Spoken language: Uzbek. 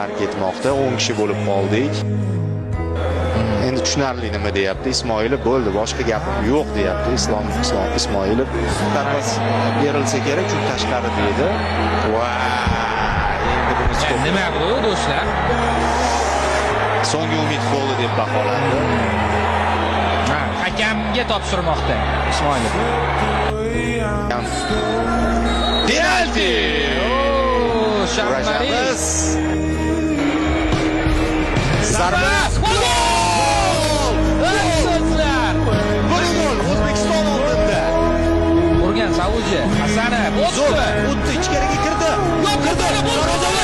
Tark etmoqda. 10 kishi bo'lib qoldik. Endi tushunarli nima deyapti Ismoilov. Bo'ldi, boshqa gapim yo'q deyapti Islom Ismoilov. Zarba berilsa kerak, chunki tashqarida edi. Va endi buni stop. Nima bu, do'stlar? So'nggi umid bo'ldi deb baholandi. Ha, hakamga topshirmoqda Ismoilov. Penalti! Oo, Shammari. Kurashamiz. Zarba! Gol! Do'stlar! 1-0 O'zbekiston oldinda. Urgan Saudiya. Hasanov Zo'r o'tdi. O'tdi, ichkariga kirdi. Yo'q, Kirdi. kirdi.